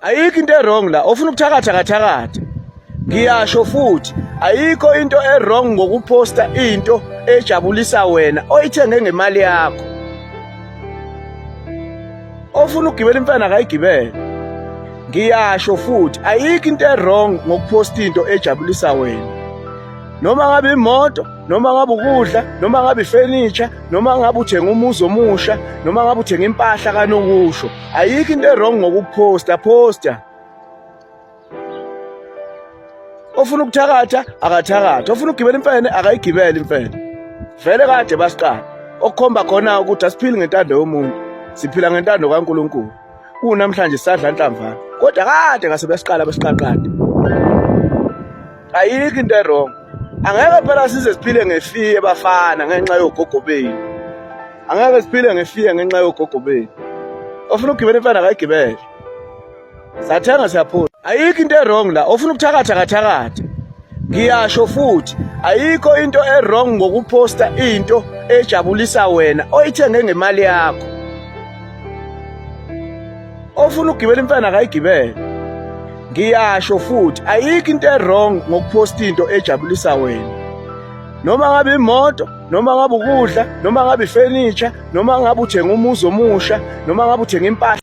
Ayikho into e-wrong la, ofuna ukuthakatha akathakathe. Ngiyasho futhi, ayikho into e-wrong ngokuphosta into ejabulisa wena oyithenge ngemali yakho. Ofuna ukugibela imfene akayigibele. Ngiyasho futhi, ayikho into e-wrong ngokuphosta into ejabulisa wena. Noma ngabe imoto, noma ngabe ukudla, noma ngabe ifurniture, noma ngabe uthenga umuzi omusha, noma ngabe uthenga impahla kanokusho. Ayikho into e-wrong ngokuphosta, posta. Ofuna ukuthakatha akathakathe, ofuna ukugibela imfene akayigibele imfene. Vele kade basiqala. Okukhomba khona ukuthi asiphili ngentando yomuntu, siphila ngentando kaNkulunkulu. Kunamhlanje sadla nhlamvana. Kodwa kade ngase besiqala besiqaqade. Ayikho into e-wrong. Angeke phela size siphile ngefiye bafana ngenxa yogogo benu. Angeke siphile ngefiye ngenxa yogogo benu. Ofuna ukugibela imfana akayigibele. Sathenga siyaphula. Ayikho into e-wrong la. Ofuna ukuthakatha akathakathe. Ngiyasho futhi, ayikho into e-wrong ngokuphosta into ejabulisa wena oyithenge ngemali yakho. Ofuna ukugibela imfana akayigibele. Ngiyasho futhi, ayikho into e-wrong ngokuphosta into ejabulisa wena. Noma ngabe imoto, noma ngabe ukudla, noma ngabe ifurniture, noma ngabe uthenga umuzi omusha, noma ngabe uthenga impahla.